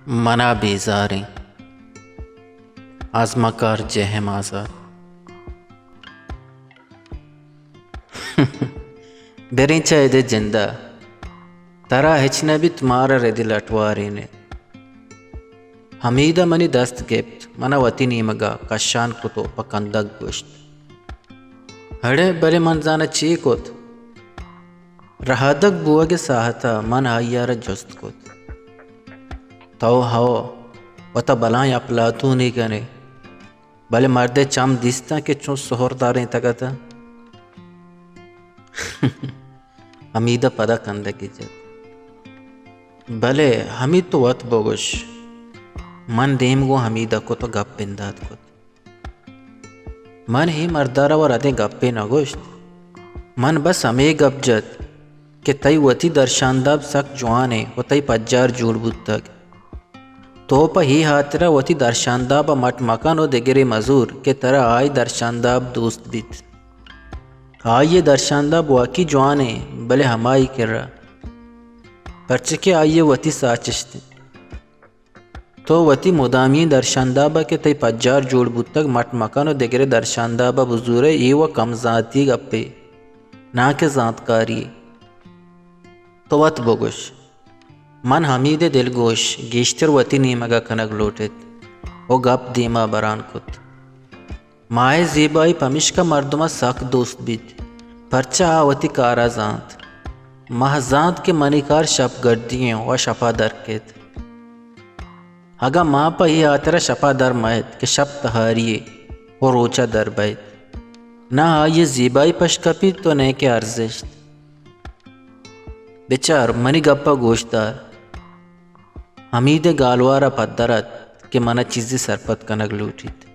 منا بیزاریں۔ آزمکار جہم آزات۔ بریں چہ ادے جندا، ترا ہچ نہ بیت، مارا ردی لٹوارین ات۔ حمید ء منی دست گپت، منا وتی نیمگا کشان کت و پہ کندگ گوشت، اڑے بلے من زاناں چے کت؟ رہادگ بوگ ء ساہت ء من آئی ء را جست کت، تو ہو وتا بلائیں اپلاتونے کن ئے، بلے مرد ء چم دیستاں کہ چون سہر دارینتگ اتاں۔ حمید ء پدا کندگے جت۔ بلے حمید تو وت بگوش۔ من دیم گوں حمید ء کت و گپ بندات کت۔ من اے مرد ء را و ردیں گپے نہ گوشت۔ من بس ہمے گپ جت کہ تئی وتی درشانداب سک جوان انت و تئی پجار جوڑ بوتگ۔ تو پہ اے ہاترا وتی درشانداب ء مٹ مکن و دگرے مزور کہ ترا آئی درشانداب دوست بیت۔ آئی ء درشانداب واقعی جوان انت، بلے ہمائی کرا، پرچہ کہ آئی ء وتی ساچشت انت۔ تو وتی مدامی درشانداب ء کہ تئی پجار جوڑ بوتگ مٹ مکن و دگرے درشانداب ء بزورئے، اے و کم زانتی گپے، ناں کہ زانتکاری۔ تو وت بگوش۔ من حمید ء دلگوش گیشتر وتی نیمگ ء کنگ لوٹ ایت و گپ دیما بران کت۔ ماہ ء زیبائی پمیشکا مردم ء سک دوست بیت، پرچا آ وتی کار ء زانت۔ ماہ زانت کہ منی کار شپ گردی انت و شپ ء در کیت۔ اگاں ماہ پہ اے ہاترا شپ ء در مہ ایت کہ شپ تہاری یے و روچ ء در بئیت، نہ آئی ء زیبائی پش کپیت و نئیکہ ارزشت۔ بچار، منی گپ ء گوش دار۔ حمید ء گالوار ء پدر ات کہ من ء چیزے سرپد کنگ لوٹیت۔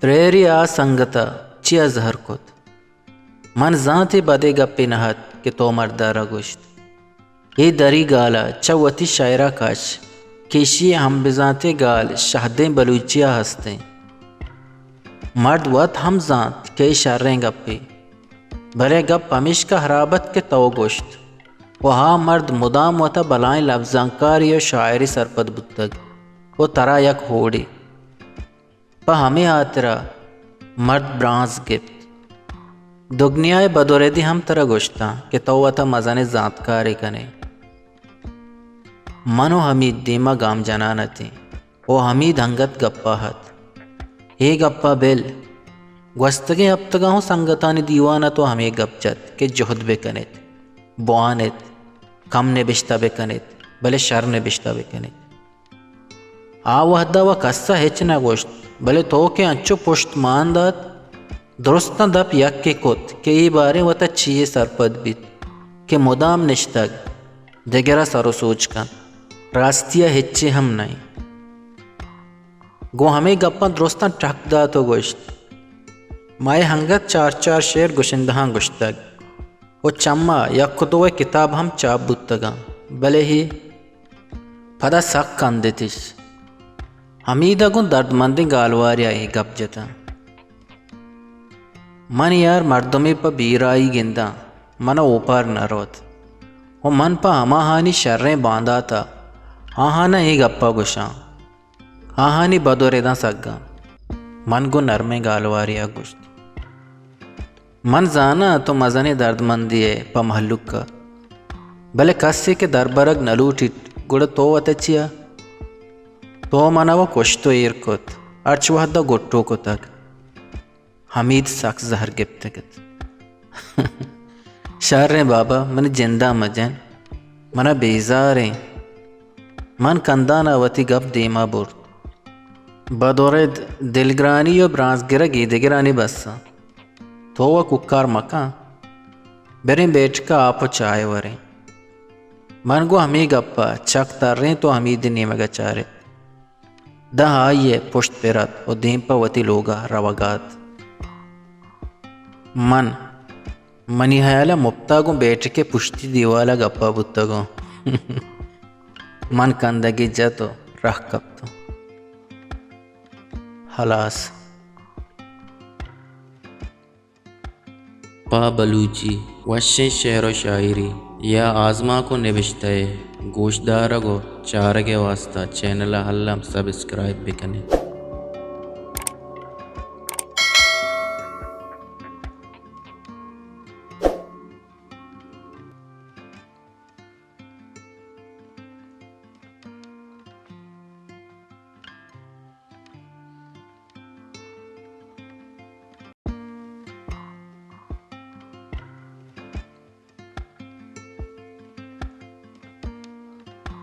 پریری آ سنگت ء چیا زہر کت؟ من زانت اے بدیں گپے نہ ات کہ تو مرد ء را گوشت۔ اے دری گال ء چہ وتی شئیر ء کش کہ ایشی ء ہم بزانتیں گال شہدیں بلوچی ء ہست انت۔ مرد وت ہم زانت کہ اے شریں گپے، بلے گپ پمیشکا ہراب ات کہ تو گوشت و ہا مرد مدام وتا بلائیں لبزانکارے و شاعرے سرپد بوتگ و ترا یک ہوڑے۔ پہ ہمے ہاترا مرد برانز گپت۔ دگنیا ء بدوریدی ہم ترا گوشتاں کہ تو وتا مزنیں زانتکارے کن ئے۔ من و حمید دیما گام جنان اتیں و حمید انگت گپا ات۔ اے گپا بل، گوستگیں ہپتگاں ہوں سنگتانی دیوان ء تو ہمے گپ جت کہ جہد بہ کن ایت، بوان ایت، کم نبشتہ بہ کن ایت، بلے شر نبشتہ بہ کن ایت۔ آ وہدا و کس ء ہچ نہ گوشت، بلے تو کہ انچو پشت مان دات، درستاں دپ یکے کت کہ اے باریں وتا چیے سرپد بیت کہ مدام نشتگ، دگر ء سر و سوج کنت، راستی ء ہچے ہم نہ انت۔ گوں ہمے گپاں درستاں ٹک دات و گوشت، مئے انگت چار چار شعر گشندہاں گوشتگ و چما یک و دو ء کتاب ہم چاپ بوتگاں، بلے اے پدا سک کندتش۔ حمید ء گوں دردمندیں گالوارے ء اے گپ جتاں۔ من یار مردمے پہ بیرائی گنداں، من ء اوپار نہ روت و من پہ ہماہانی شریں باندات ء آہاناں اے گپ ء گوشاں۔ آہانی بد و رداں سگاں۔ من گوں نرمیں گالوارے ء گوشت۔ من زاناں تو مزنیں دردمندے ئے پہ مہلوک ء، بلے کسے کہ دربرگ نہ لوٹیت، گڑا تو وت ء چیا؟ تو من ء و کشت و ایر کت، ہرچ وہد ء گٹو کتگ۔ حمید سک زہر گپتگ ات۔ شریں بابا، منی جند ء مجن، من ء بیزاریں۔ من کندان ء وتی گپ دیما برت۔ بدورد دلگرانی و برانزگرگ ایدگرانی بس ء۔ تو و کوکار مکن۔ بریں بیٹک ء آپ و چائے وریں۔ من گوں ہمے گپ ء چک ترینت و حمید ء نیمگ ء چارت۔ داں آئی ء پشت پر ات و دیم پہ وتی لوگ ء روگ ء ات۔ من، منی ہیال ء مپتا گوں بیٹک ء پشتی دیوال ء گپ ء بوتگوں۔ من کندگے جت و رہ کپتوں۔ ہلاس۔ پہ بلوچی وشیں شعر و شاعری یا آزمانک و نبشتہ ء گوشدارگ و چارگ ء واسطہ چینل ء الم سبسکرائب بکنے۔